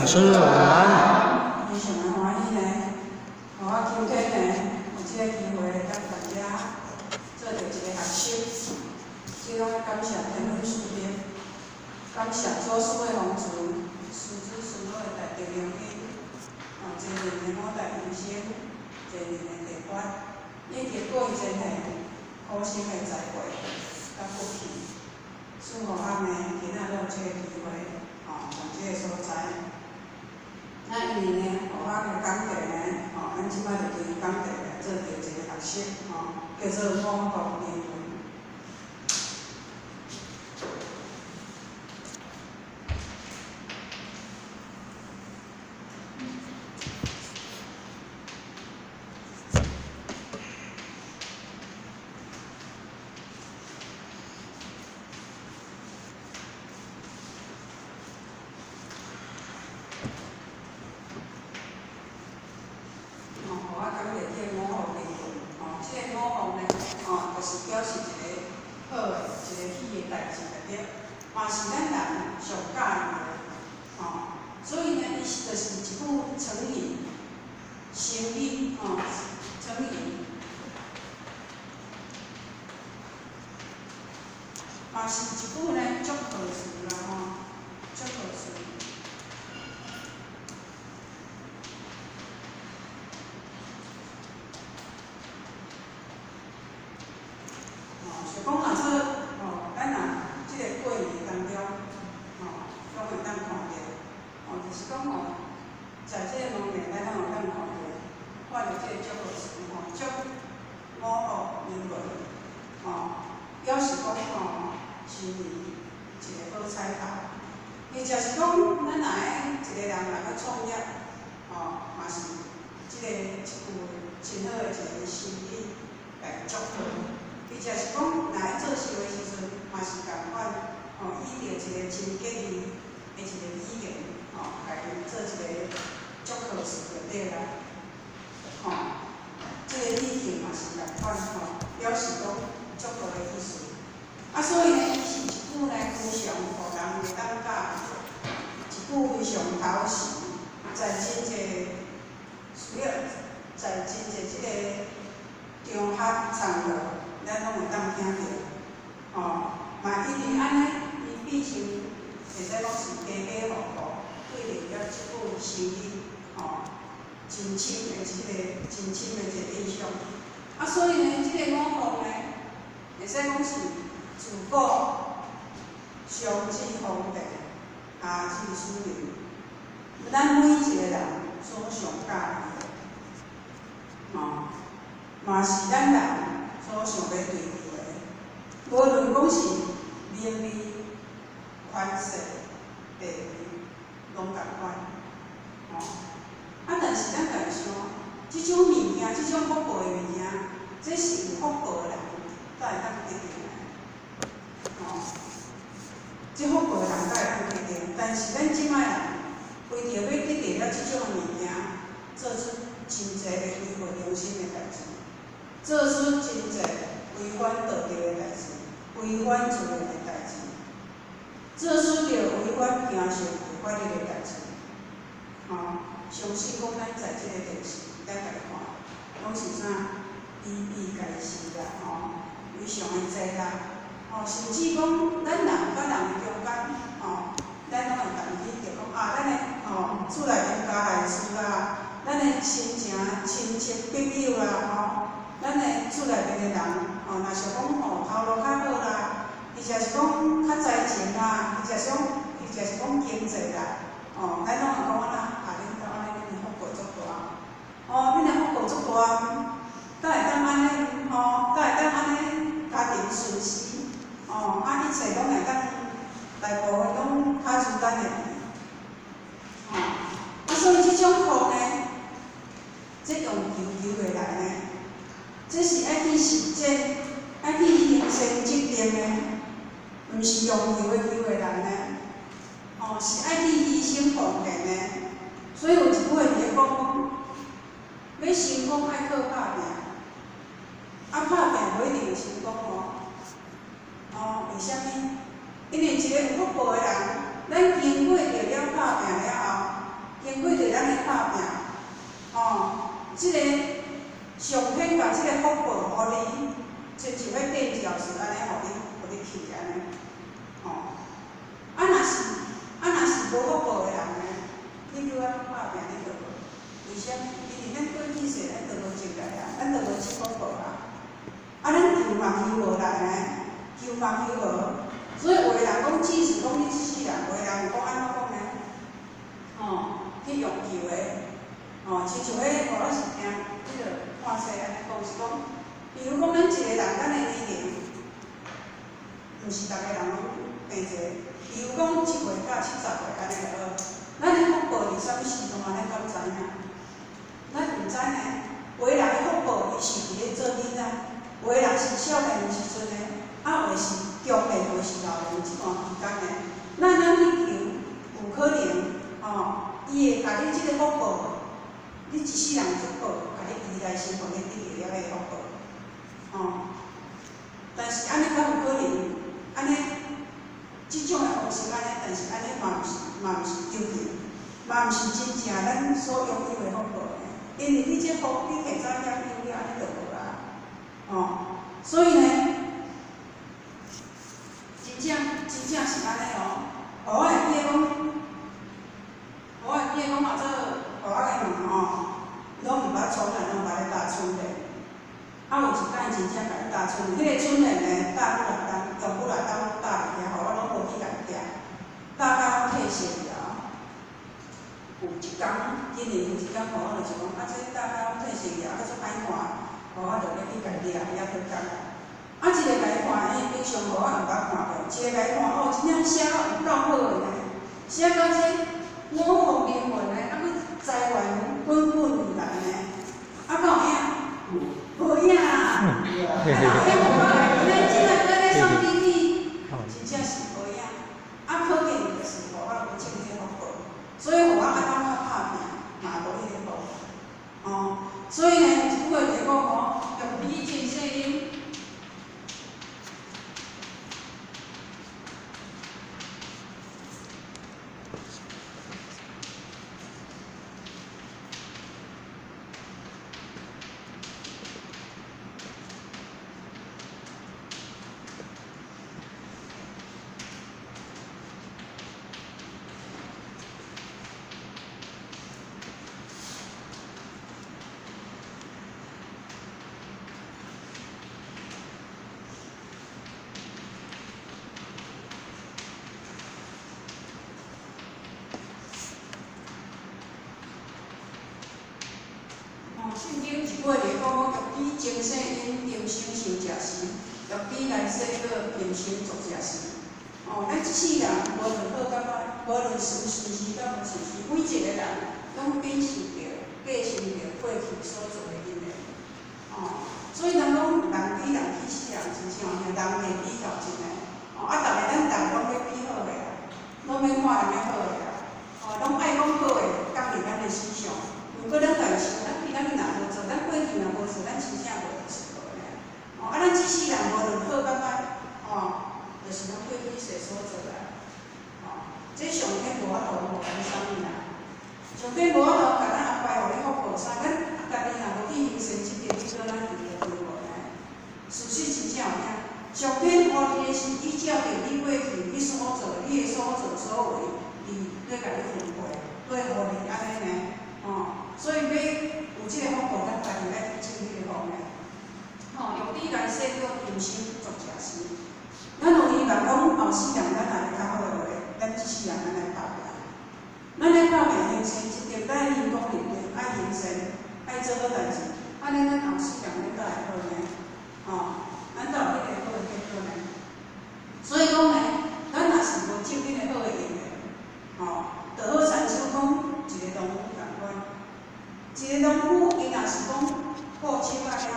師晚安。非常的歡喜呢，予我今天呢有這個機會會當佇遮做著一個學習，這攏愛感謝天恩師伯，感謝祖師的弘傳，師祖師母的大德良心，哦，前人的五代人生，前人的地法，以及過去前人苦心的栽培佮骨氣，賜予我呢今仔日有這個機會，哦，佇這個所在。那因為呢，予我的講題呢，吼，咱這擺就對講題來做著一個學習，吼，叫做五福臨門。吼，予我講題叫五福臨門，吼，這個五福呢，吼，就是表示一個好的、一個喜的代誌就對，嘛是咱人上喜歡的，吼，所以呢，伊是就是一句成語，成語，吼，成語，嘛是一句呢祝賀詞啦，吼，祝賀詞。吼，想講若做吼，咱若這個過年當中，吼，攏會當看著，吼，就是講吼，在這個門面咱攏會當看著，看著這個祝賀詞吼，祝五福臨門，吼，表示講吼，新年一個好彩頭。或者是講，咱若愛一個人若欲創業，吼，嘛是這個一句真好的一個成語來祝賀。或者是講，若愛做事的時陣，嘛是仝款，吼，以著一個真吉利的一個語言，吼，共伊做一個祝賀詞就對啦。吼，這個語境嘛是仝款，吼，表示講祝賀的意思。啊，所以呢，伊是一句呢非常予人會當喜歡，一句非常討喜，在真濟需要，在真濟這個場合場合，咱攏會當聽著，吼，嘛因為按呢，伊變成會使講是家家戶戶對著了這句成語，吼，真深的這個真深的一個印象。啊，所以呢，這個五福呢，會使講是自古上至皇帝，下至庶民，咱每一個人所上喜歡的，吼，嘛是咱人所想欲追求的。無論講是名利、權勢、地位，攏仝款，吼。啊，但是咱家己想，這種物件，這種福報的物件，這是有福報的人才會當得著的，吼。這福報的人才會當得著，但是咱這擺人為著欲得著了這種物件，做出真濟違背良心的代誌，做出真濟違反道德的代誌，違反自然的代誌，做出著違反平常法律的代誌，吼。相信講咱在這個電視，咱家己看，攏是啥比比皆是啦，吼，非常的濟啦，吼，甚至講咱人佮人的中間，吼，咱攏會談起著講啊，咱的吼厝內面家內事啦，咱的親情、親戚朋友啦，吼，咱的厝內面的人，吼，若是講吼頭路較好啦，或者是講較才情啦，或者是講經濟啦，吼，咱攏會講按怎，啊，恁兜按呢，恁的福報足大，哦，恁的福報足大，才會當按呢，吼，才會當按呢家庭順遂，哦，啊，一切攏會當大部分攏較自然的，吼，啊，所以這種福呢，這用求求袂來呢，這是愛去實踐，愛去行善積德的，毋是用求的求袂來呢，吼，是愛去犧牲奉獻的。所以有一句話佇咧講講，欲成功愛靠拍拚，啊拍拚無一定會成功哦。哦，為啥物？因為一個有福報的人，咱經過著了拍拚了後，拍拚咧就無。為啥物？因為咱過去世咱都無積來啊，咱都無積福報啊。啊，咱求嘛求無來呢，求嘛求無。所以有的人講，只是講你這世人，有的人有講按怎講呢？吼，去用求的，吼，親像彼個我是聽彼個看冊按呢講，是講，比如講咱一個人，咱的年齡，毋是逐个人攏平齊。比如講7歲到70歲按呢就好，咱的福報佇啥物時陣，咱敢知影？咱毋知呢。有的人的福報，伊是佇咧做囡仔；有的人是少年的時陣呢，啊，有的是中年，有的是老年這段期間呢。那咱去求，有可能吼，伊會共你這個福報，你一世人福報，共你依來先，予你得著了彼個福報，吼。但是按呢敢有可能？按呢，這種的方式按呢，但是按呢嘛毋是，嘛毋是究竟，嘛毋是真正咱所擁有的福報呢。因為你這福，你提早享有了，按呢就無啊，吼。所以呢，真正真正是按呢哦。予我會記得講，予我會記得講嘛，做予我的問吼，攏毋捌從來攏毋捌咧搭春聯。啊，有一擺真正共伊搭春聯，彼個春聯呢，搭幾若工，用幾若工攏搭伫遐，予我攏無去共伊寄，搭甲攏褪色去啊。有一工，今年有一工，予我就是講，啊，這搭甲攏褪色去啊，閣足歹看，予我就欲去共伊掠，遐去工。啊，一个共伊看，伊平常予我毋捌看過，一個共伊看，哦，真正寫甲有夠好的呢，寫甲這五福臨門呢，啊，閣財源滾滾而來呢，啊，敢有影？無影啊！啊，彼無來，咱這個閣咧送機器，真正是無影。啊，可見就是予我無種彼個福報，所以予我按怎較拍拚，嘛無彼個福。哦，所以呢，有一句話就講吼，欲彼前世因。聖經一句話就講講，欲彼前世因，今生受食時；欲彼來世果，今生作食時。哦，咱這世人無論好佮歹，無論順順時佮無順時，每一個人攏秉受著、繼承著過去所做的因緣。哦，所以人講人比人氣死人，真正有影，人袂比較真的。哦，啊，逐个咱逐个攏欲比好的啊，攏欲看人的好的啊，哦，攏愛講好的，降佇咱的身上。毋過咱家己想，咱咱若無做，咱過去若無做，咱真正無就是無呢。哦，啊，咱這世人無論好佮歹，哦，就是咱過去世所做的。哦，這上天無法度予咱啥物啦，上天無法度共咱安排予你福報啥，咱家己若無去行善積德，結果咱就會丟無呢。事實真正有影，上天予你的是依照著你過去你所做，你的所作所為，佇咧共你分配，咧予你按呢呢，哦。所以欲有這個福報，咱家己愛去種彼個福呢。吼，欲彼來世果，今生作食時。咱有希望講後世人咱也會較好的話，咱這世人咱來拍拚。咱來拍拚行善積德，咱愛行功立德，愛行善，愛做好代誌。按呢，咱後世人咱才會好呢。吼，咱才有彼個好的結果呢。所以講呢，咱若是無種彼個好的因緣，吼，就好親像講一個農夫仝款。一個農夫，伊若是講顧手仔了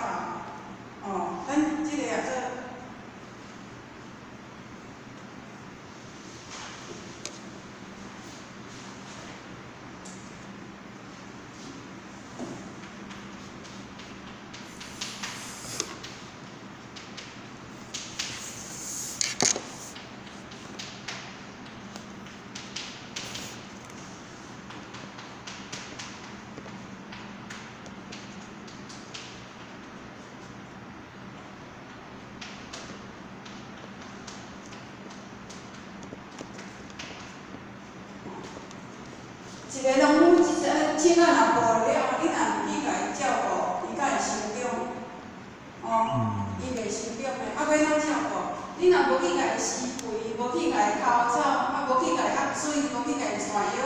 後，哦，咱這個也做。一個農夫，咱凊仔若播了後，你若毋去共伊照顧，伊敢會成長？哦，伊袂成長的，啊，欲按怎照顧？你若無去共伊施肥，無去共伊澆草，啊，無去共伊壓水，無去共伊帶藥仔，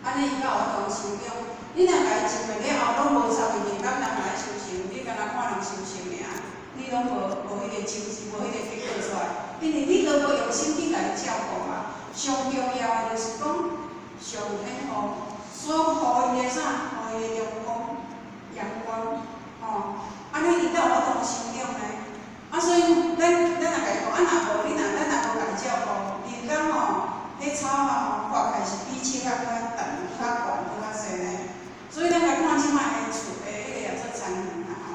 按呢伊敢有法度成長？你若共伊種落了後，攏無插入去，敢人來收成？你敢若看人收成爾，你攏無彼個種子，無彼個結果出來，因為你都無用心去共伊照顧啊。上重要的就是講，上天予所予伊的啥，予伊的陽光，陽光，吼，按呢伊才有法度成長呢。啊，所以咱若共伊講，啊，若無你若咱若無共伊照顧，人工吼，彼草啊吼，割起來是比凊仔閣較重、較懸、閣較濟呢。所以咱來看這擺的厝的彼個叫做田園啦吼。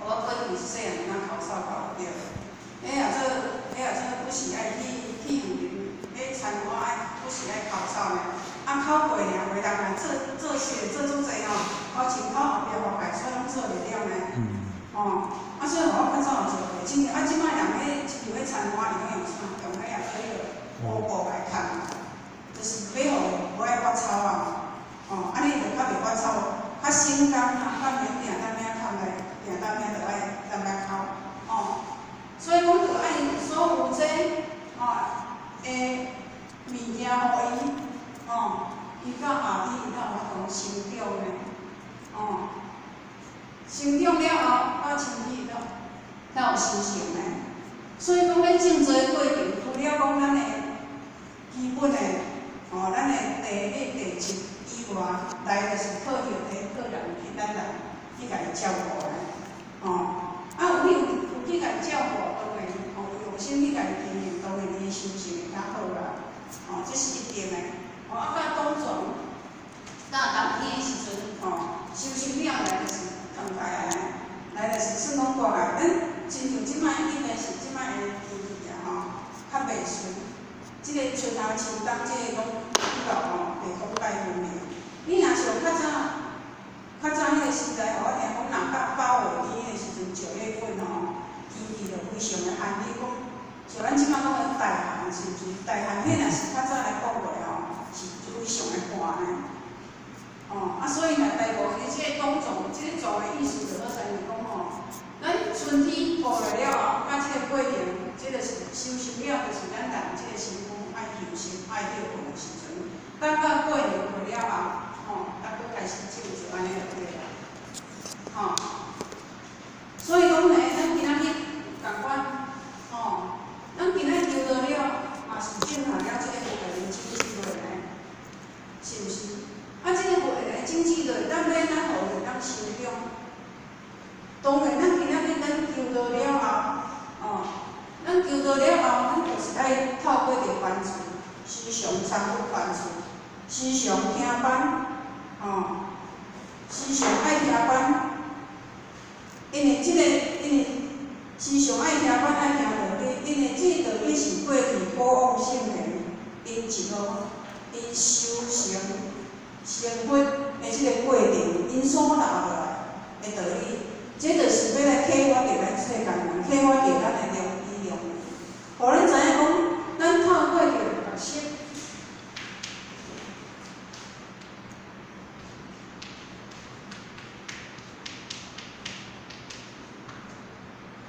我過去細漢陣仔澆草澆著，彼叫做不是愛去園林，彼田我愛不是愛澆草呢。啊，澆過爾，有的人若做做事做足濟吼，頭前澆後壁活界，所以攏做袂了呢。吼，啊，所以予我較早有做過，真啊，這擺人彼親像彼田花，伊攏用啥？用彼個做彼個烏布來崁，就是欲予無愛割草啊。吼，按呢就較袂割草，較省工啊，較免定當遐崁來，定當遐就愛當遐澆，吼。所以講，就愛所有這吼的物件予伊，吼，伊到後日伊才有法度成長呢，吼。成長了後，到身體才有收成呢。所以講，咧種植的過程，除了講咱的基本的，吼，咱的地彼地質以外，來就是靠著地，靠人去咱人去共伊照顧的，吼。啊，有去有去共伊照顧，當然，吼，有用心去共伊經營，當然伊的收成會較好啦。吼，這是一定的。吼，啊，到冬藏，到冬天的時陣，吼，收成了來就是斷開來，來就是算講割來。咱親像這擺應該是這擺的天氣啊，吼，較袂順。這個春夏秋冬，這個攏比較吼，袂講介分明。你若像較早，較早彼個時代吼，我聽講若到8月天的時陣，9月份吼，天氣就非常的寒冷，講像咱這擺講的大寒，是毋是？大寒彼若是較早來講過吼，是非常的寒呢。吼，啊，所以若大部分這個冬藏，這個藏的意思就好親像講吼，咱春天過落了後，啊，這個過程，這個是收成了，就是咱人這個身軀愛休息、愛歇睏的時陣。等到過年過了後，吼，才閣開始種就按呢就對啦。吼，所以講呢，咱今仔日仝款，吼，咱今仔日求道了，嘛是種下了這個佛的種子落來，是毋是？啊，這個佛的種子落，咱欲按怎予伊當成長？當然，咱今仔日咱求道了後，哦，咱求道了後，咱就是愛透過著梵住，時常參與梵住，時常聽班，哦，時常愛聽班，因為這個，因為時常愛聽班愛聽道理，因為這個道理是過去古往聖賢𪜶一路𪜶修成成佛的這個過程，𪜶所留落來的道理，這就是欲來啟發著咱世間人，啟發著咱的良知良能，予咱知影講，咱透過著學習。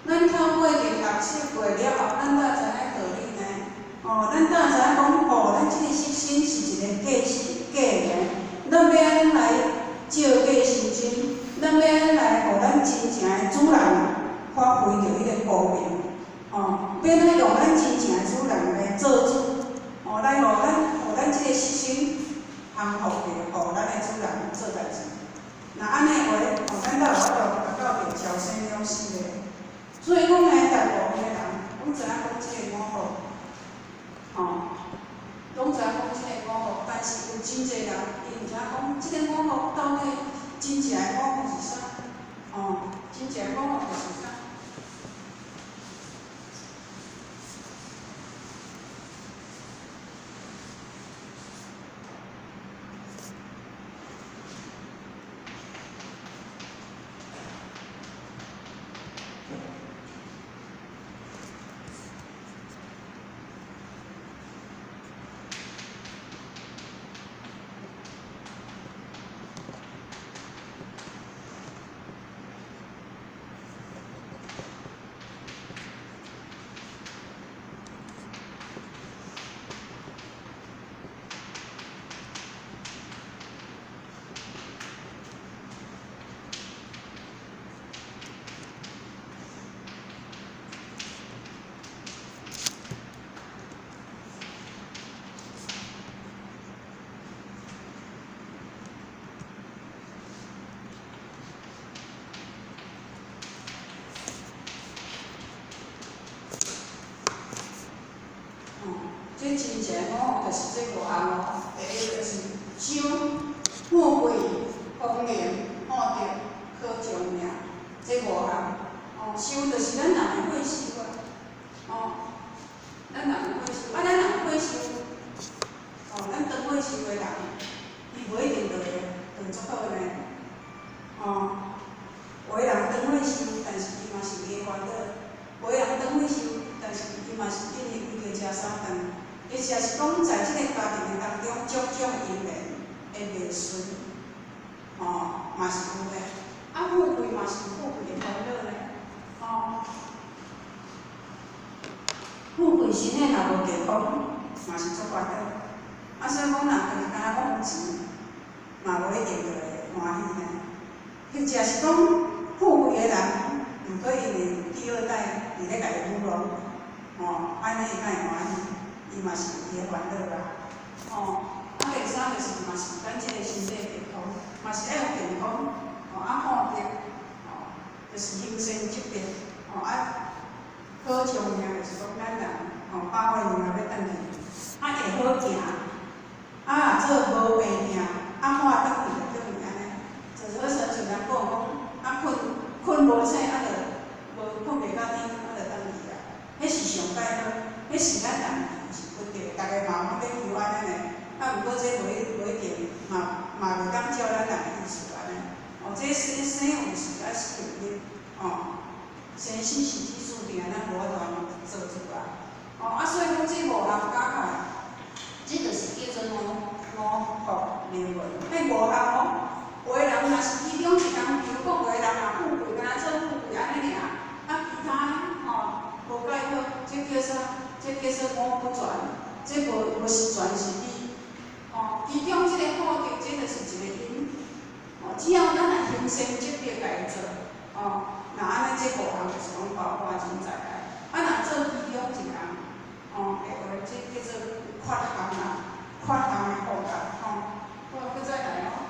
咱透過著學習過了後，咱才知影道理呢。哦，咱才知影講，哦，咱這個色身是一個假身假的。咱欲按怎來照假修真？咱欲按怎來予咱真正的主人發揮著彼個光明？哦，欲按怎用咱真正的主人來做主？哦，來予咱這個色身降服著，予咱的主人做代誌。若按呢話，哦，咱才有法度達到著超生了死的。所以講呢，大部分的人攏知影講這個五福，吼，攏知影講這個五福，但是有真濟人，伊毋知影講這個五福到底真正的五福是啥，吼，真正的五福就是啥？是按怎？就是這五項哦。第一就是想富貴、豐年、福德、可長命，這五項。哦，壽就是咱人的歲數啊。哦，咱人的歲數，啊，咱人歲數，哦，咱當歲數的人，伊無一定就會就足好呢。哦，有的人長歲數，但是伊嘛是會煩惱；有的人長歲數，但是伊嘛是因為為著食三頓，或者是講在這個家庭的當中，種種因緣會袂順，哦，嘛是有的。啊，富貴嘛是富貴的煩惱呢，哦，富貴身體若無健康，嘛是足煩惱。啊，所以講人就是敢若講有錢，嘛無一定就會歡喜呢。或者是講富貴的人，毋過因為第二代佇咧共伊侮辱，哦，按呢伊敢會歡喜？伊嘛是有伊的煩惱啦，哦。啊，第三就是嘛是咱這個身體健康，嘛是愛有健康，哦，啊福德，哦，就是行善積德，哦啊，好長命就是講咱人，哦，百歲年仔欲轉去，啊會好行，啊做無病痛，啊看轉去就等於按呢，就是好親像人講講，啊睏睏無醒，啊就無睏袂到天，啊就轉去啊，彼是上蓋好，彼是咱人是不對，逐个嘛攏欲求按呢呢，啊毋過這無一定嘛嘛袂當照咱人的意思按呢。哦，這生生有時啊死有日，哦，生死是天注定，咱無法度做主啊。哦，啊，所以講這五項加起來，這就是叫做五五福輪迴。彼五項哦，有的人若是其中一項，比如講有的人若富貴，敢若做富貴按呢爾，啊，其他呢，吼，無蓋好，這叫啥？這叫做五不全，這無是全是美。哦，其中這個福德，這就是一個因。哦，只要咱若行善積德，共伊做，哦，若按呢，這五項就是講包括真在內。啊，若做其中一項，哦，的話，這叫做缺項啦，缺項的福德，吼。好，閣再來哦。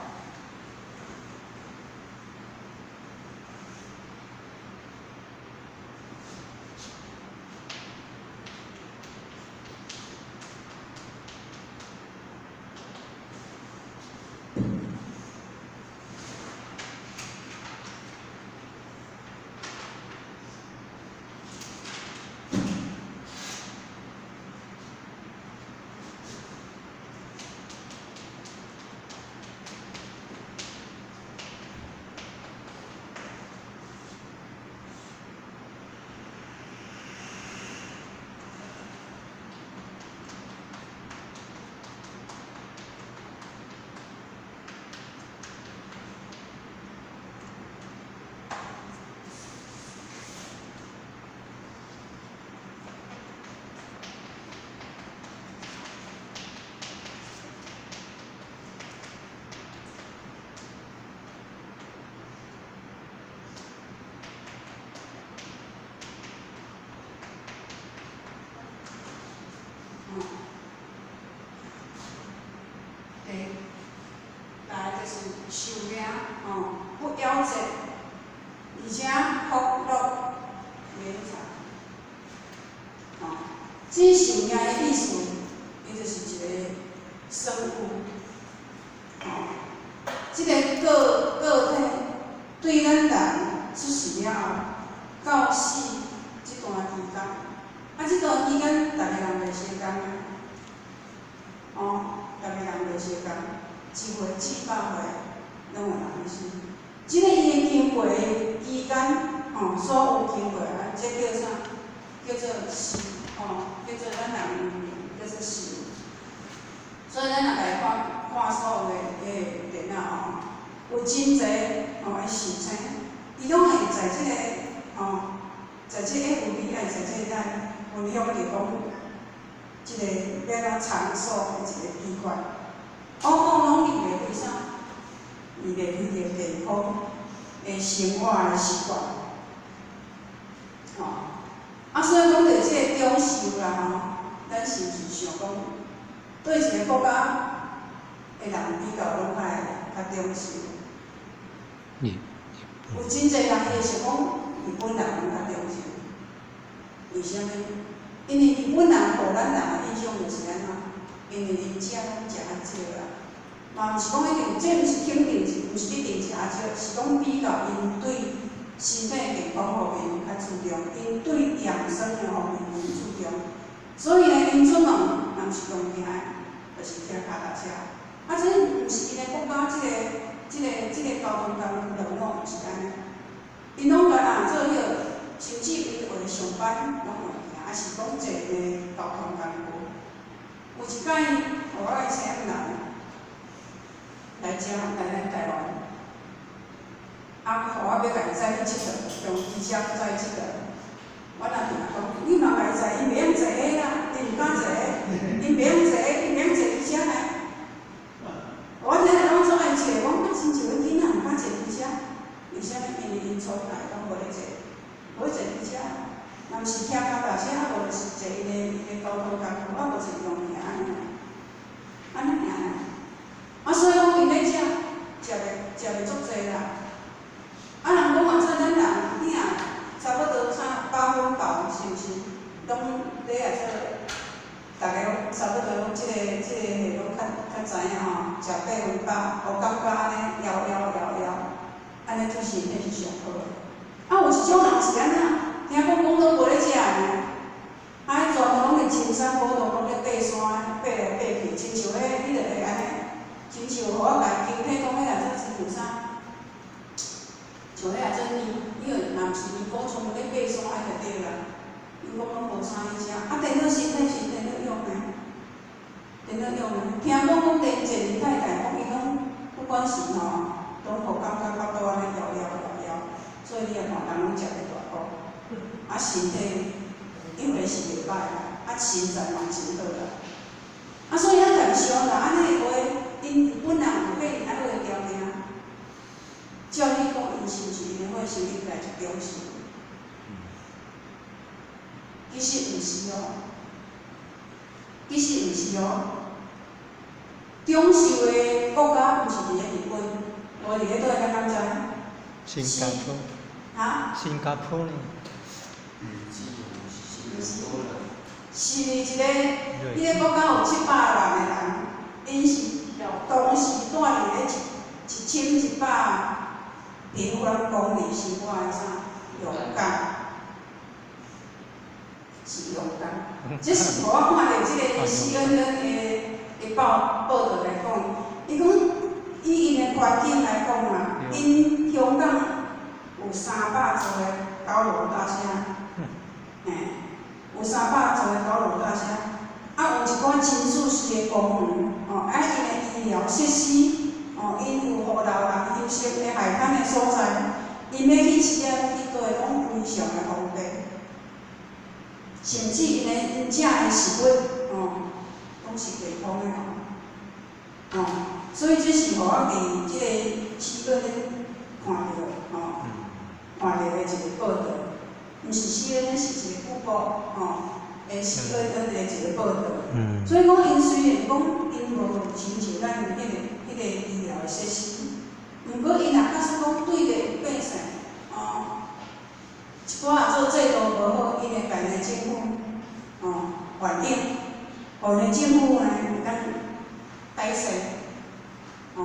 第來就是壽命，吼，不夭折，而且福祿綿長。吼，這壽命的意思，伊就是一個生物，吼，這個個體對咱人出世了後到死這段期間，啊，這段期間逐个人袂相仝啊，哦，逐个人袂相仝，1歲至100歲，攏有人死。這個伊經過的期間，吼，所有經過啊，這叫啥？叫做壽，吼，叫做咱人叫做壽。所以咱若來看看所有的彼個電腦吼，有真濟吼的壽星，伊攏會在這個吼，在這個 FB 愛在這個咱分享著講，這個欲按怎長壽的一個秘訣，往往攏離袂開啥？離袂開著健康的生活的習慣，吼。啊，所以講著這個長壽啦吼，咱是毋是想講，對一個國家的人比較攏較會較長壽？有真濟人伊會想講，日本人攏較長壽。為啥物？因為日本人予咱人的印象就是按怎？因為𪜶食攏食較少啦，嘛毋是講一定，這毋是肯定，毋是一定食較少，是講比較𪜶對身體健康方面較注重，𪜶對養生的方面較注重，所以呢，𪜶出門若毋是用行的，就是騎跤踏車。啊，這毋是𪜶的國家，這個交通工具攏毋是按呢，𪜶攏干焦做彼個，甚至𪜶為上班攏用行，抑是講坐的交通工具。有一擺，予我的請人來遮來咱台灣，啊，予我欲共伊載去𨑨迌，用機車載去𨑨迌。我若定講，你嘛共伊載，伊袂曉坐啦，伊毋敢坐，伊袂曉坐，伊袂曉坐機車呢。我聽來攏總愛笑，講啊，親像阮囡仔毋敢坐機車，為啥物？因為𪜶從來攏無咧坐，無咧坐機車，若毋是騎跤踏車，啊無就是坐𪜶的交通工具，啊無就是用行按呢，按呢爾呢。啊，所以講𪜶咧食，食袂足濟啦。啊，人講啊，做咱人，你若差不多三八分飽，是毋是？攏咧啊做，逐家攏差不多攏這個攏較知影吼，食八分飽，我感覺按呢枵枵枵枵，按呢對身體是上好的。啊，有一種人是按怎？聽講講都無咧食呢，啊，彼全部攏佇深山寶道，攏咧爬山，爬來爬去，親像彼彼落會按呢，親像予我家己體講彼若做親像啥？像彼若做尼，因為若毋是尼姑，專門咧爬山彼就對啦。𪜶講攏無啥咧食，啊，電腦身體是電腦用的，電腦用的。聽講講連前太太講，伊攏不管是吼，攏予感覺腹肚按呢枵枵枵枵，所以你也看人攏食咧大肚，啊，身體因為是袂歹啦，啊，身材嘛真好啦。啊，所以咱家己想啦，按呢的話，𪜶日本人有遐爾仔好的條件，照你講，𪜶是毋是𪜶的血型應該是長壽？其實毋是哦，其實毋是哦。長壽的國家毋是佇咧日本，無佇咧佗位，咱敢知？新加坡。哈？新加坡呢？毋是，是一個，彼個國家有700萬的人，𪜶是同時蹛佇咧1100平方公里生活的啥？香港，是香港。這是予我看著這個 CNN 的報導來講，伊講以𪜶的環境來講啊，𪜶香港有300座的高樓大廈，嘿，有300座的高樓大廈，啊有一寡真舒適的公園，哦，啊𪜶的醫療設施，哦，𪜶有予老人休息的海灘的所在，𪜶欲去市啊，去佗位攏非常的方便，甚至𪜶食的食物，哦，攏是健康的哦，哦，所以這是予我佇這個 CNN 看著，吼，看著的一個報導，毋是 CNN 是一個 Google，吼，的 CNN 的一個報導。所以講，𪜶雖然講𪜶無親像咱彼個醫療的設施，毋過𪜶若假使講對著有百姓，哦，一寡仔做制度無好，𪜶會共𪜶的政府，哦，反映，予𪜶的政府呢會當改善，哦，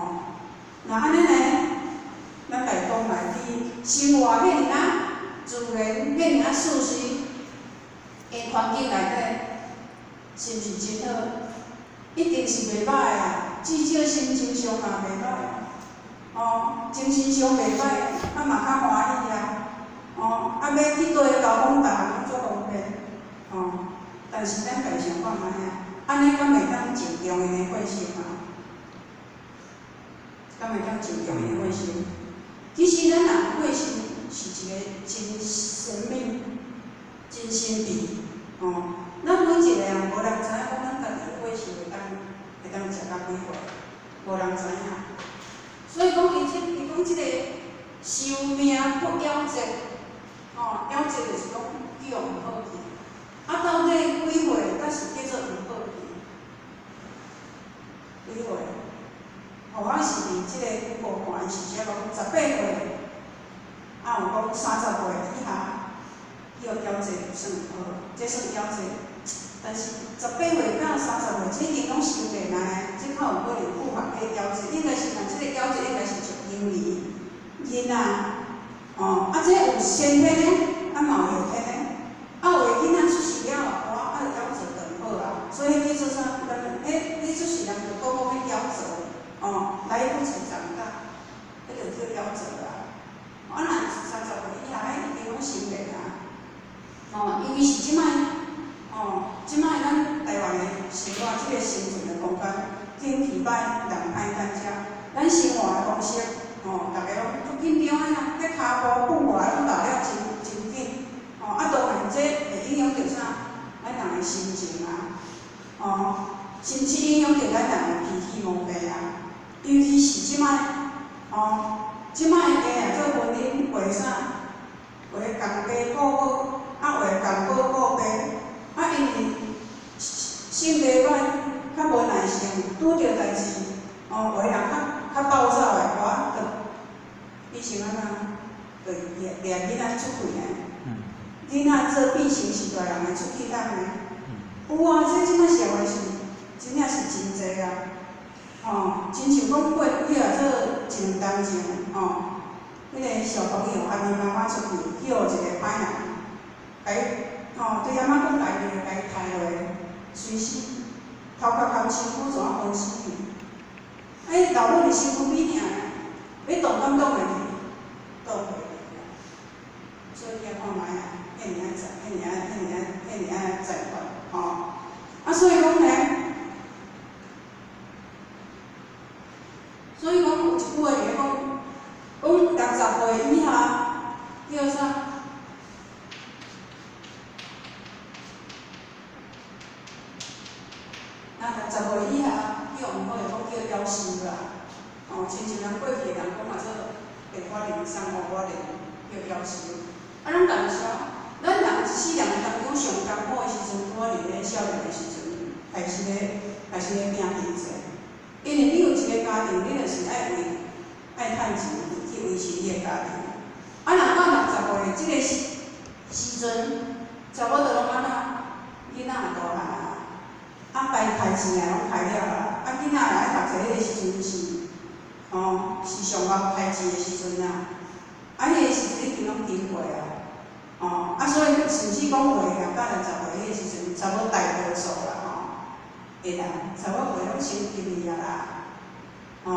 若按呢呢，咱來講來佇生活遐爾仔自然、遐爾仔舒適的環境內底，是毋是真好？一定是袂歹啊，至少心情上嘛袂歹，哦，精神上袂歹，啊嘛較歡喜啊，哦，啊欲去佗位交通逐項攏足方便，哦，但是咱家己想看覓啊，按呢敢會當增強𪜶的血性啊？敢會當增強𪜶的血性？其實咱人血性是一個真神秘、真神秘，哦。咱每一個人無人知影講咱家己的血性會當食到幾歲，無人知影。所以講，伊講這個壽命不夭折，哦，夭折就是講叫毋好去。啊，到底幾歲才是叫做毋好去？幾歲？予我是佇這個 Google 看，伊是寫講18歲，啊有講30歲以下，叫夭折就算毋好，這算夭折。但是18歲到30歲，這已經攏成年啊，這較有可能復發去夭折，應該是若這個夭折應該是屬嬰兒囡仔，哦，啊，這有先天的，啊嘛有後天的，啊有的囡仔出世了後，啊就夭折就毋好啊，所以彼叫做啥？咱彼彼出世人就講講彼夭折，哦，來不及長大，彼就叫夭折啊。啊，若30歲以下，彼已經攏成年啊。哦，尤其是這擺，哦，這擺咱台灣的生活，這個生存的空間，天氣歹，人歹趁食，咱生活的方式，哦，逐家攏足緊張的啦，彼跤步步伐攏踏了真真緊，哦，啊，當然這會影響著啥？咱人的心情啊，哦，甚至影響著咱人的脾氣毛病啊，尤其是這擺，哦，這擺加啊做婚姻為啥？為共家顧好。啊，為共寶顧爸，啊，因為性格歹，較無耐性，拄著代誌，哦，有的人較較暴躁的，我就變成按怎，就掠掠囡仔出氣呢。囡仔做變成是大人的出氣筒呢。有啊，這這擺社會是真正是真濟啊。吼，親像講過幾啊做一兩冬前，吼，彼個小朋友含伊媽媽出去，去予一個歹人。共伊吼，對阿媽講家己，共伊刣落，隨時頭殼含身軀怎啊分死去？哎，老母佇身軀邊爾，欲擋敢擋會去？擋袂去啊！所以你看覓啊，遐爾仔濟，遐爾仔，遐爾仔，遐爾仔濟款，吼！啊，所以講呢，所以講有一句話佇咧講，講60歲以下叫啥？啊，60歲以下叫毋好的，講叫夭壽啦。哦，親像咱過去的人講啊，做白發靈、送烏發靈，叫夭壽。啊，咱敢有啥？咱人一世人當中上艱苦的時陣，拄仔佇咧少年的時陣，開始咧拼經濟。因為你有一個家庭，你就是愛為愛趁錢去維持你的家庭。啊，若到60歲這個時陣，差不多攏按怎？囡仔也大漢啊。啊，該開錢的攏開了啊！啊，囡仔若愛讀冊彼個時陣是，吼，是上儇開錢的時陣啊！啊，彼個時陣已經攏經過啊，吼，啊，所以甚至講有的人到60歲彼個時陣，差不多大多數啦，吼，的人差不多會攏心急去啊啦，吼，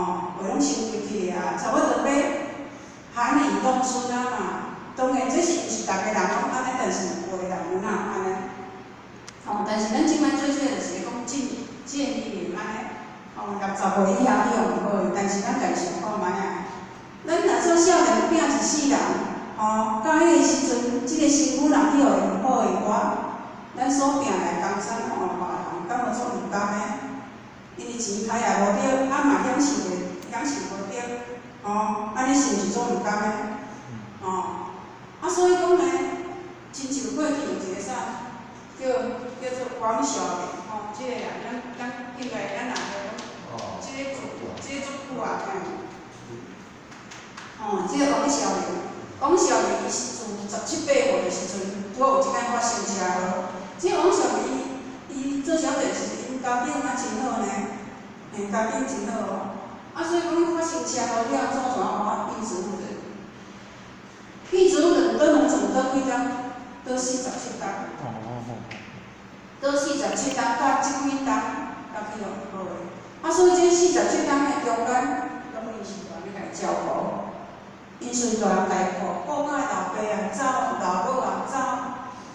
會攏心急去啊，差不多欲含飴弄孫啊嘛。當然，這是毋是逐个人攏按呢，但是有的人有哪按呢？吼，但是咱這擺做這個就是咧講建議你按呢，吼，60歲以下去予毋好，但是咱家己想看覓啊？咱若做少年拼一世人，吼，到彼個時陣，這個身軀若去予伊毋好的話，咱所拼來江山予別人，敢無足毋甘的？因為錢開也無著，啊嘛享受袂，享受無著，吼，按呢是毋是足毋甘的？吼，啊所以講呢，親像過去有一個啥？叫做王小蓮，吼，這個人咱應該咱若講，這個足久啊，嘿，吼，這個王小蓮，王小蓮伊是自17、8歲的時陣，拄仔有一擺發生車禍。這個王小蓮伊伊做小姐時陣，𪜶家境啊真好呢，嘿，家境真好哦。啊，所以講伊發生車禍了，怎怎啊變植物人？變植物人倒農場倒幾工？倒47工。倒47工到這幾冬，才去予好的。啊，所以這47工的中間，攏𪜶是大人共伊照顧，𪜶順大人共伊顧，顧甲老爸也走，老母也走，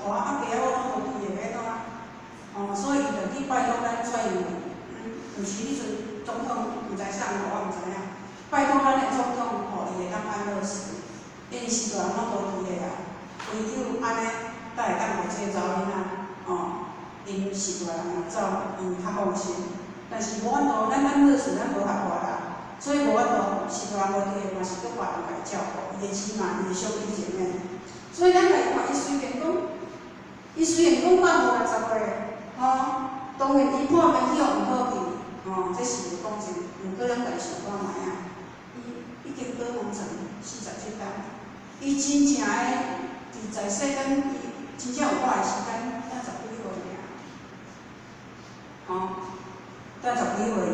哇，啊，爸仔母攏無佇的，欲按怎？哦，所以伊就去拜託咱蔡英文，毋是彼陣總統，毋知啥人，我毋知影。拜託咱的總統，予伊會當安樂死，因為是大人攏無佇的啊，唯有按呢，才會當予這個查某囡仔，哦。𪜶是大人若走，𪜶較放心。但是無法度，咱安樂死咱無合法啦，所以無法度，是大人無佇的嘛是閣別人共伊照顧，伊的姊妹，伊的兄弟姐妹。所以咱來看，伊雖然講到五六十歲，吼，當然伊破病去予毋好去，吼，這是有講真。毋過咱家己想看覓啊？伊已經倒農場47冬，伊真正的佇在世間，伊真正有我的時間，才十幾歲爾。吼，才十几岁尔。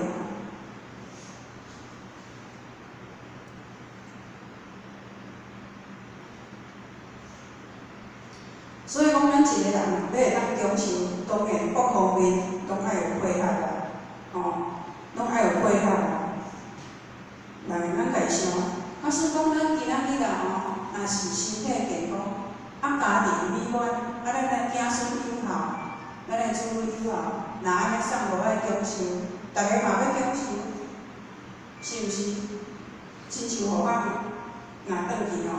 所以讲，咱一个人欲会当长寿，当然各方面拢爱有配合啦，吼，拢爱有配合啦。来，咱家己想，啊，所以讲咱今仔日啦吼，若是身体健康，啊，家庭美满，啊，咱的子孙有孝，咱的子女有孝，若按呢送无爱长寿，逐个嘛欲长寿，是毋是？亲像何我若转去吼，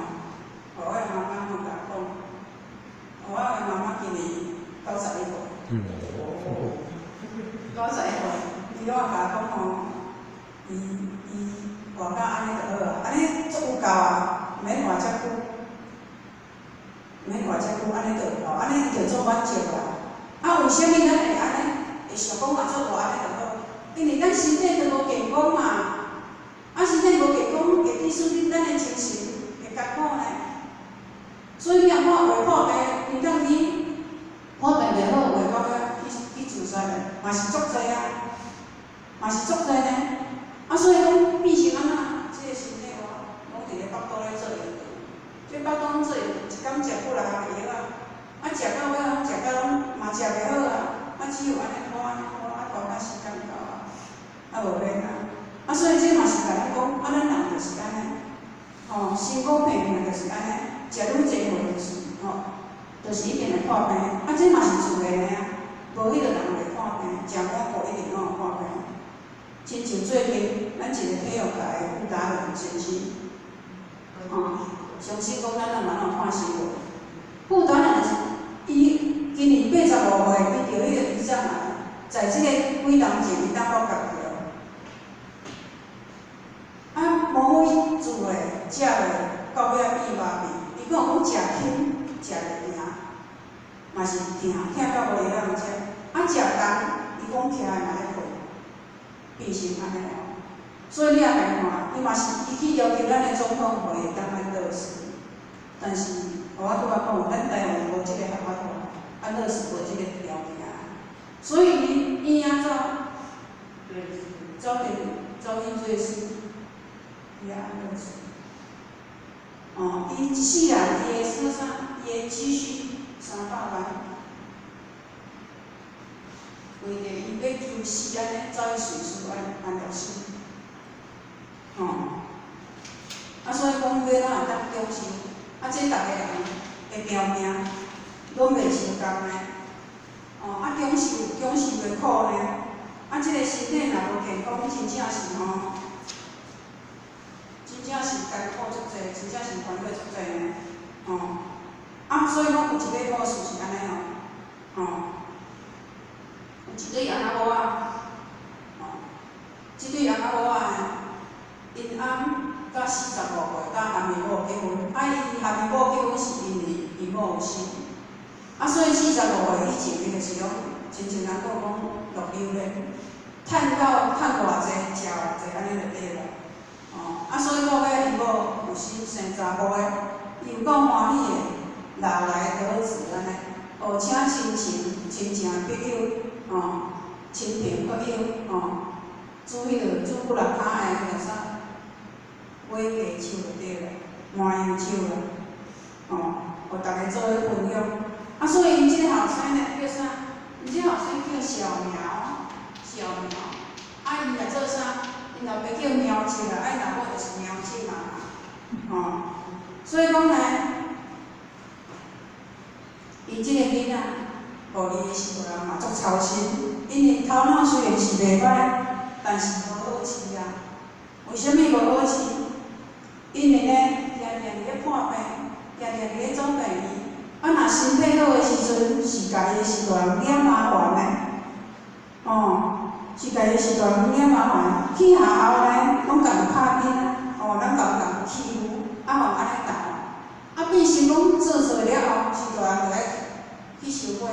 予我的妈妈吼共我讲，我的妈妈今年91岁。91岁，伊拢会共我讲吼，伊伊活到按呢就好啊，按呢足有够啊，毋免活遮久，毋免活遮久，按呢就有够，按呢伊就足满足啊。啊，为啥物咱会按呢？会想讲啊，做活按呢就好？因为咱身体都无健康嘛，啊，身体无健康，会去使咱的精神会艰苦呢。所以你若看画破病，林当你破病袂好，画到尾去去自杀的，嘛是足济啊，嘛是足济呢。啊，所以讲变成按怎？这个身体我拢伫咧腹肚咧做运动，这腹肚拢做运动，一工食几若项药啊，啊，食到尾拢食到拢嘛食袂好啊，啊，只有按呢拖按呢拖，啊拖到时间到啊，啊无免啊。啊，所以这嘛是共咱讲，啊，咱人就是按呢，吼，身苦病痛就是按呢，食愈济岁就是吼，就是一定会破病，啊，这嘛是自然的啊，无彼个人袂破病，食五谷一定拢会破病。亲像最近咱一个体育界的傅达伦先生，吼，相信讲咱拢嘛拢有看新闻。傅达伦伊今年85岁，伊著彼个胰脏癌，在这个几冬前伊当阁觉著。啊，无好自的，食落到尾仔变麻痹。伊讲讲食轻，食袂疼，嘛是疼，疼到无会晓食。啊，食重，伊讲徛来嘛咧困，变成按呢哦。所以你也共看，伊嘛是伊去要求咱的总统，予伊会当安乐死。但是，予我拄仔讲，咱台湾无这个合法化，安乐死无这个条件。所以伊伊安怎走伫走去瑞士，伊也安乐死。哦，伊一世人，伊的说啥？伊的积蓄300万，为著伊欲求死按呢，走去瑞士安安乐死。吼，啊，所以讲欲怎会当长寿？啊，这逐个人的条命拢袂相仝呢。哦，啊，长寿长寿的苦呢？啊，这个身体若无健康，真正是吼，真正是艰苦足济，真正是烦恼足济呢。吼，啊，所以讲有一个故事是按呢吼，吼，有一对翁仔某仔，吼，这对翁仔某仔呢，𪜶翁到45岁才和伊某结婚，啊，伊和伊某结婚是因为伊某有心，啊，所以45岁以前，伊就是讲，亲像人讲讲落榴莲，趁到趁偌济，食偌济，按呢就对啦。哦，啊，所以到尾伊某有心生查某的，伊有够欢喜的，老来得子按呢，哦，请亲情、亲情朋友，哦，亲朋好友，哦，煮彼个煮几落跤的彼个啥，尾鸡手就对啦，麻油手啦，哦，予逐家做伙分享。啊，所以𪜶这个后生呢叫啥？𪜶这个后生叫小苗，小苗。啊，伊来做啥？𪜶老爸叫苗叔啦，啊，𪜶老母就是苗叔嘛，吼。所以讲呢，伊这个囡仔，无伊的时阵嘛足操心，因为头脑虽然是袂歹，但是无好饲啊。为啥物无好饲？因为呢，定定伫咧破病，定定伫咧总病院。啊，若身体好的时阵，是共伊的序大人惹麻烦呢。哦，是共伊的序大人惹麻烦。去学校呢，拢共拍囡仔，哦，拢共共欺负，啊，予按呢斗。啊，变成讲做做了后，序大人就爱去收尾，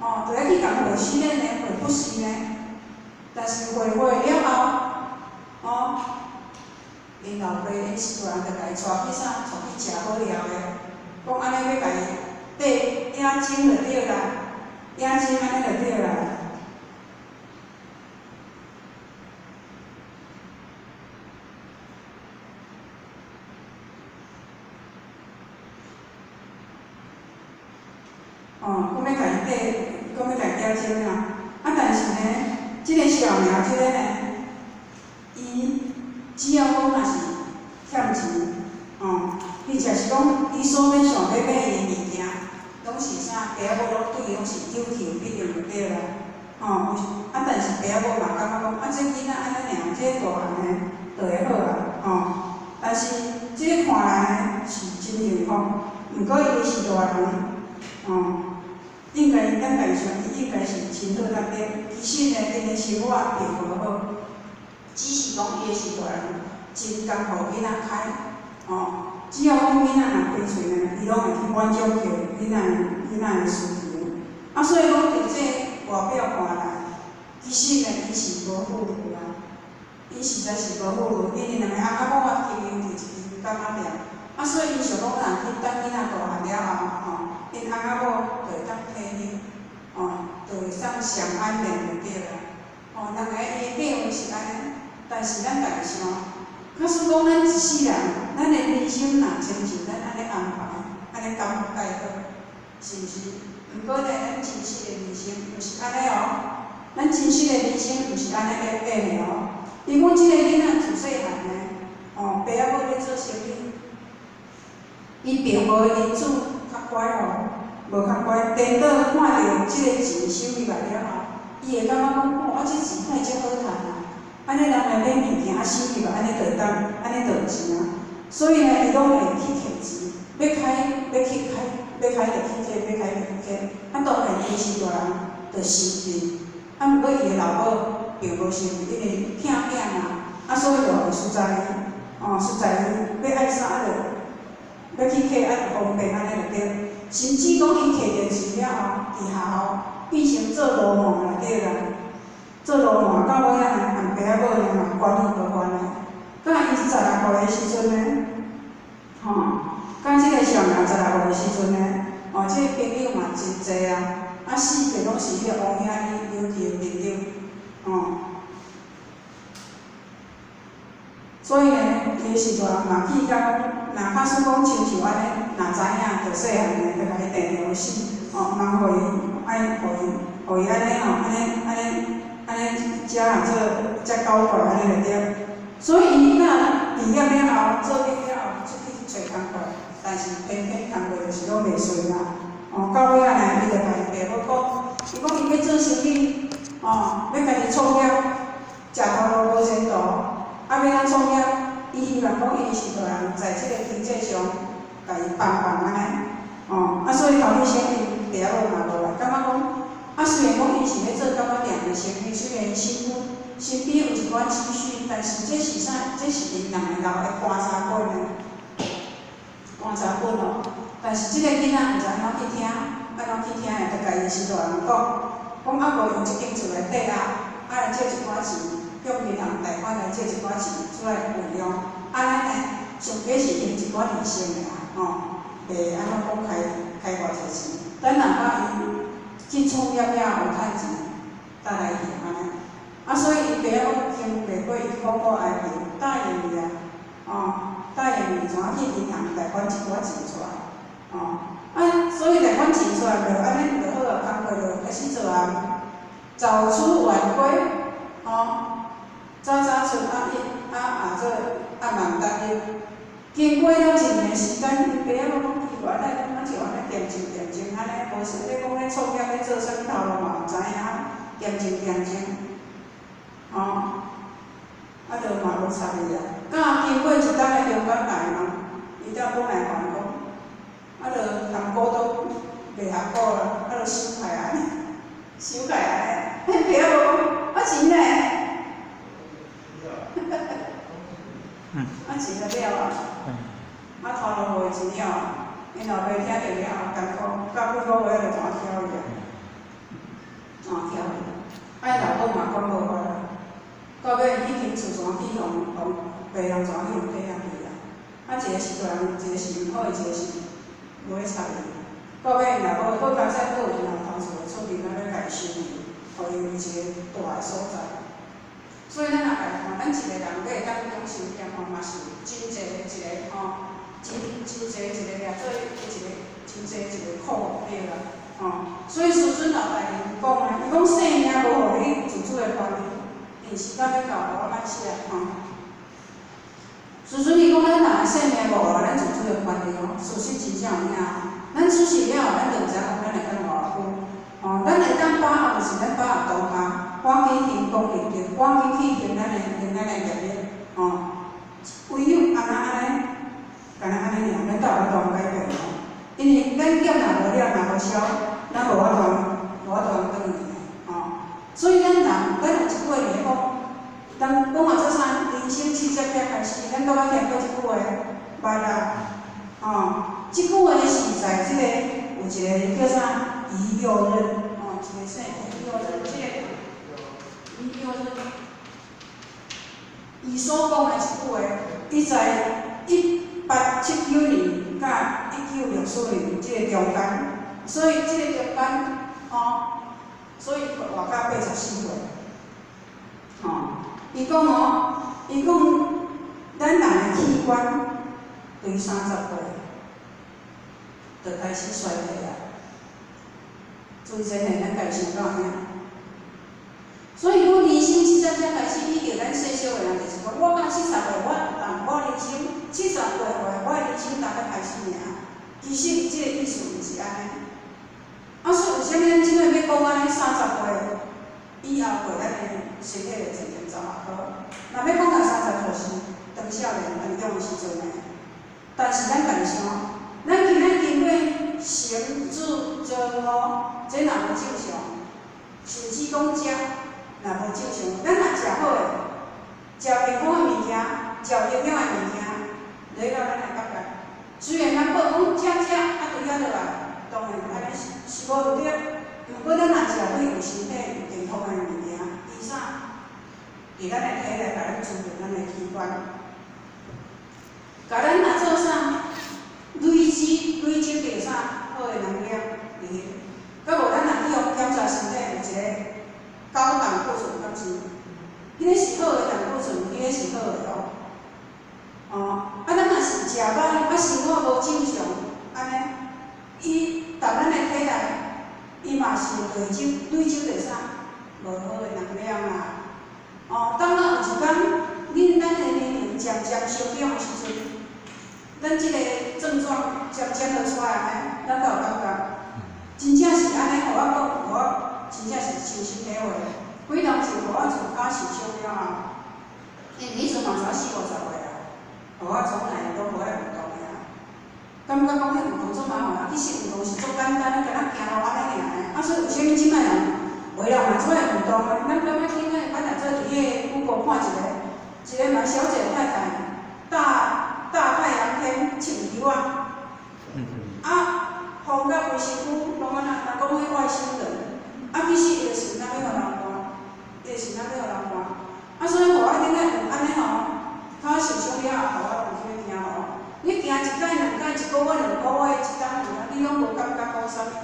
哦，就爱去共会失恋呢，会不是呢。但是会会了后，哦，𪜶老爸𪜶序大人就共伊带去啥？带去食好料的，讲按呢欲共伊缀养精就对啦，养精按呢就对啦。哦，閣欲共伊缀，閣欲共伊点钟啊。啊，但是呢，這个小苗這个呢，伊只要講若是欠錢，哦，伊就是講伊所欲想欲買伊的物件，攏是啥？爸仔母攏對伊攏是有求必應就對啦。吼，啊，但是爸仔母嘛感覺講，啊，這囡仔按呢爾，這大漢呢，就會好啊，吼。但是這个看來是真幸福，毋過伊是大人，吼，應該咱家己想，伊應該是真好才對。其實呢，𪜶的生活並無好，只是講伊的是大人真甘予囡仔開，吼，只要講囡仔若開喙呢，伊攏會去滿足著囡仔的需求。啊，所以講佇這外表看來，其實呢，伊是無富裕啊，伊實在是無富裕，因為兩個翁仔某仔經營佇一間柑仔店，啊，所以𪜶想講若去等囡仔大漢了後，吼，𪜶翁仔某就會當退休，吼，就會當上安眠就對啦。吼，兩個伊的計劃是按呢，但是咱家己想，假使講咱一世人，咱的人生若親像咱按呢安排，按呢敢蓋好，是毋是？毋過呢，咱真實的人生毋是按呢哦，咱真實的人生毋是按呢演的哦。伊講這個囡仔自細漢呢，吼，爸仔母咧做生意，伊並無因此較乖吼，無較乖。顛倒看著這個錢收入來了後，伊會感覺講，哦，啊，這錢哪會遮好趁啊？按呢人來買物件，啊，收入來，按呢就會當，按呢就有錢啊。所以呢，伊攏會去摕錢，欲開欲去開，欲開就去摕，欲開就去摕。啊，當然伊是大人，就生氣。啊，毋過伊的老母並無生氣，因為疼囝嘛，啊，所以就予伊隨在伊，哦，隨在伊欲愛啥啊，就欲去摕啊，就方便按呢就對。甚至講伊摕著錢了後，佇學校變成做流氓內底啦，做流氓到尾仔呢，和爸仔母呢嘛關係無關的。到伊16歲的時陣呢，吼，到這個少年16歲的時陣呢，哦，這個朋友嘛真濟啊，啊，四界攏是彼個王兄伊邀去的朋友，吼。所以呢，伊的時大人嘛記甲講，若假使講親像按呢，若知影，就細漢呢，就共伊定著死，吼，毋通予伊愛予伊，予伊按呢吼，按呢按呢按呢遮啊做遮搞怪按呢就對。所以伊若畢業了後，做兵了後，出去揣工課，但是偏偏工課就是攏袂順啦。哦，到尾仔呢，伊就共伊爸母講，伊講伊欲做生意，哦，欲家己創業，食頭路無前途。啊，欲按怎創業？伊希望講伊是大人，在這個經濟上，共伊幫幫按呢，哦，啊，所以頭一先𪜶爸仔母嘛無來，感覺講，啊，雖然講伊是欲做柑仔店的生意，雖然身邊有一寡積蓄，但是這是啥？這是𪜶兩個留的棺材本呢，棺材本哦。但是這個囡仔毋知按怎去聽，按怎去聽的，就共伊是大人講，講啊無用這間厝來抵押，啊來借一寡錢。向銀行貸款來借一寡錢出來運用，按呢呢，上低是還一寡利息爾，吼，袂按怎講開開偌濟錢。等人到伊去創業了後有趁錢，才來還按呢。啊，所以伊爸仔母經袂過伊苦苦哀求，答應伊啊，哦，答應伊怎去銀行貸款一寡錢出來，哦，啊，所以貸款錢出來就按呢就好啊，工課就開始做啊，早出晚歸，吼。早早出啊，伊啊啊做暗晚逐日，經過了一年時間，𪜶爸仔母講奇怪，咱敢像按呢恬靜恬靜按呢，無說咧講咧創業咧做啥物頭路嘛毋知影，恬靜恬靜，吼，啊，就嘛無插伊啊。甲經過一冬的中間來嘛，伊才本來還講，啊，就含股東袂合股啦，啊，就收起來，收起來，彼爸仔母講，啊錢呢？啊錢就了啊，啊頭路無錢了，𪜶老爸聽著了後艱苦，到幾個月就怎翹伊啊？怎翹伊？啊𪜶老母嘛管無法啊，到尾彼間厝怎去予予別人怎去予退下去啊？啊一個是大人，一個是毋好，一個是無咧插伊。到尾𪜶老母好佳哉，閣有𪜶老同事會出面仔欲共伊收去，予伊有一個大的所在。所以咱若家看，咱一個人欲會當享受業吼，嘛是真濟一個吼，真真濟一個掠做一個真濟一個苦對啦，吼。吼，所以師尊老大人講啊，伊講生命無予你自主的權利，因時間欲到，予我慢寫吼。師尊伊講，咱人的生命無予咱自主的權利哦，事實真正有影哦。咱出世了後，咱就毋知影講咱會當偌久，吼，咱會當把握就是咱把握當下，趕緊行功立德，趕緊去行咱的業力，吼。唯有按呢按呢，干焦按呢爾，咱才有法度改變哦。因為咱業若無了，若無消，咱無法度轉去吼。所以咱人，咱有一句話咧講，人講話做啥？人生七十才開始，咱敢捌聽過這句話？捌啦，吼。這句話是在這個有一個叫啥於右任，吼，一個姓於右任，這個於右任，伊所講的一句話，伊在1879年佮1964年這個中間，所以這個中間，吼，所以活到84歲，吼，伊講哦，伊講咱人的器官對30歲就開始衰退啊，自然的咱家想到遐。所以講人生七十才開始，以著咱細小的人就是講，我到70歲，我人生70歲，我的人生才欲開始爾。其實這個意思毋是按呢。啊，所以為啥物咱這擺欲講按呢？30歲以後過，咱的身體會漸漸走下坡。若欲講到30歲是當少年當中的時陣呢，但是咱家己想，咱今仔經過行住坐臥，這若無正常，甚至講食若無正常，咱若食好的，食健康的物件，食有營養的物件，落到咱的感覺。雖然人講講食食啊，對遐落來，當然按呢是無毋對。毋過咱若食對有身體有健康的物件，伊啥？佇咱的體內共咱滋潤咱的器官，共咱若做啥？累積著啥好的能量佇彼。閣無咱若去予檢查身體有一個高膽固醇，敢是？彼個是好的膽固醇，彼個是好的哦。哦，啊，咱若是食歹，啊，生活無正常，按呢，伊逐咱的體內，伊嘛是累積著啥？無好的能量啊。哦，當咱有一工，恁咱的年齡漸漸相長的時陣，咱這個症狀漸漸就出來呢，咱都有感覺。真正是按呢，予我講，予我真正是親身體會。幾當時予我自跤受傷了後，因為彼陣嘛才四五十歲啊，予我從來攏無愛運動的啊。感覺講彼運動足麻煩啊，其實運動是足簡單的，敢若行路按呢爾呢。啊，所以為啥物這擺人有的人嘛出來運動啊？咱感覺聽咱咱若做佇彼個 Google 看一個，一個嘛小姐太太，大大太陽天穿褸仔，啊，風甲規身軀攏按怎，人講彼外星人，啊，其實伊就是若欲予人看，伊就是若欲予人看。啊，所以予我頂下有按呢吼，跤受傷了後，予我有去行路。你行一擺、兩擺、一個月、2個月、一冬兩冬，你攏無感覺講啥物，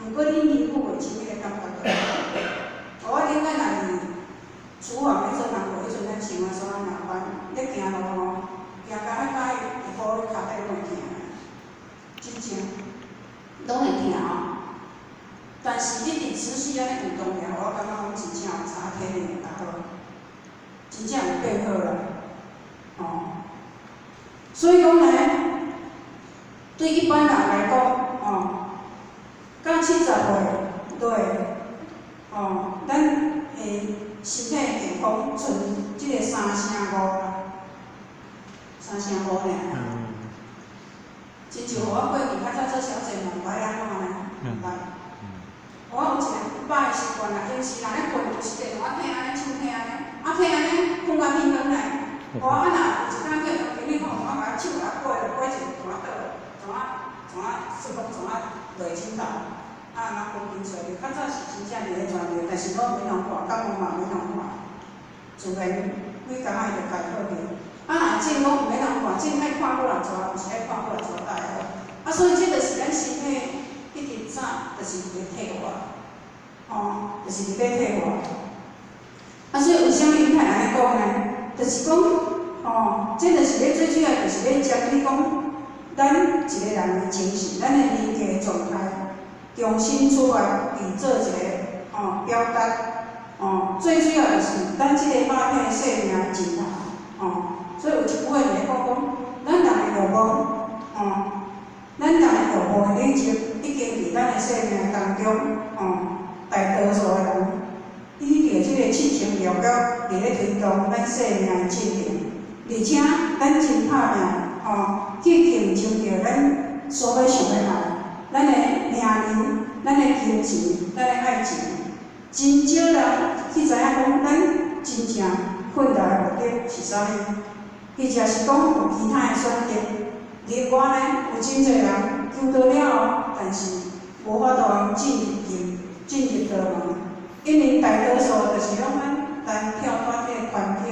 毋過你年久會真彼個感覺。予我頂擺若是廚房咧做工課，彼陣咱穿啊衫麻煩，咧行路吼，行到遐甲彼下晡跤底攏會疼，真正攏會疼哦。但是一直持續按呢運動爾，我感覺講真正有差，體力會較好，真正有變好啦，吼。所以講呢，對一般人來講，吼，到70歲落，吼，咱的身體健康賰這個3成5啦，3成5爾。親像予我過去較早做小姐嘛，毋捌按怎呢，毋捌。我有一個歹的習慣啦，平時人咧睏，有時電話聽按呢，手聽按呢，啊聽按呢，睏到天光來。我啊若有一工叫經理吼，我共手共掰落，掰一個怎啊倒，怎啊怎啊，說講怎啊落枕頭，啊啊困真濟。較早是真正佇咧專業，但是攏免人看，感冒嘛免人看，自然幾工仔伊就解好去。啊若症攏毋免人看，症愛看過來抓，毋是愛看過來抓大好。啊，所以這就是咱身體一直啥，就是佇咧退化，吼，就是佇咧退化。啊，所以為啥物伊會按呢講呢？就是講，吼，這就是咧最主要，就是咧針對講，咱一個人的精神，咱的人格狀態。重新出发，伫做一个表达，最主要就是咱這个肉體生命的盡頭，所以有一句話佇咧講講，咱人的欲望，咱人的欲望的累積，已經佇咱的生命當中，大多數的人依著這個七情六欲佇咧推動咱生命的進程，而且咱真拍拚，去競爭著咱所欲想欲愛，咱的名利，咱的金錢，咱的愛情，真少人去知影講，咱真正奮鬥的目的是啥物，或者是講有其他的選擇。另外呢，有真濟人求道了後，但是無法度通進入道門，因為大多數就是攏咱單跳脫這個環境，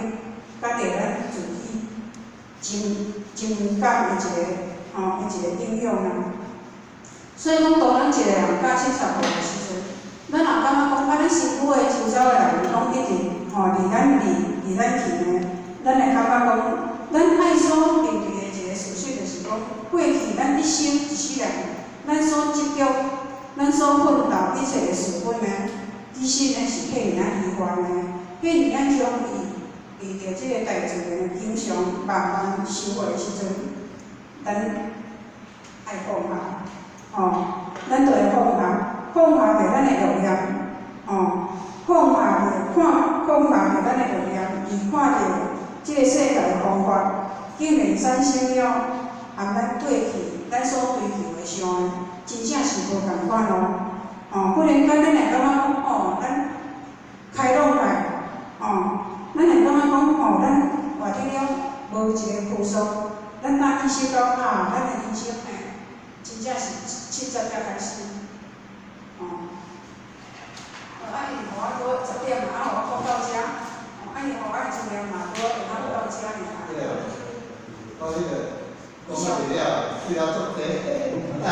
佮著咱自己情情感的一個的一個影響啊。所以講，當咱一個人到70歲的時陣，咱若感覺講，啊，咱身軀的周遭的人攏一直離咱離離咱去呢，咱會感覺講，咱愛所面對的一個事實就是講，過去咱一生一世人，咱所執著、咱所奮鬥一切的事物呢，其實呢是彼爾仔虛幻的，彼爾仔容易佇著這個大自然的景象慢慢收回的時陣，咱愛放下，咱就會放下，放下著咱的欲念，放下著看，放下著咱的欲念，而看著這個世界的方法，竟然產生了和咱過去咱所追求的相的，真正是無仝款哦。忽然間咱會感覺講，咱開朗來，咱會感覺講，咱活得了無一個拘束，咱若意識到啊，咱的人生呢，真正是70才開始，啊，伊予我拄10點嘛，啊，予我講到遮，啊，伊予我的資料嘛，拄會當到遮爾。對啊，我彼個講到袂了，對啊，足濟，啊，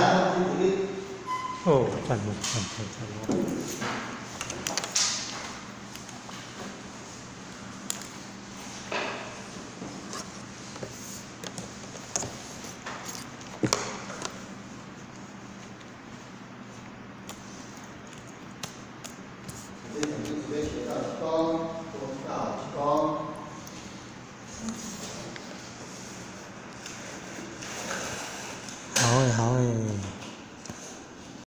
哦，讚哦，讚讚讚哦。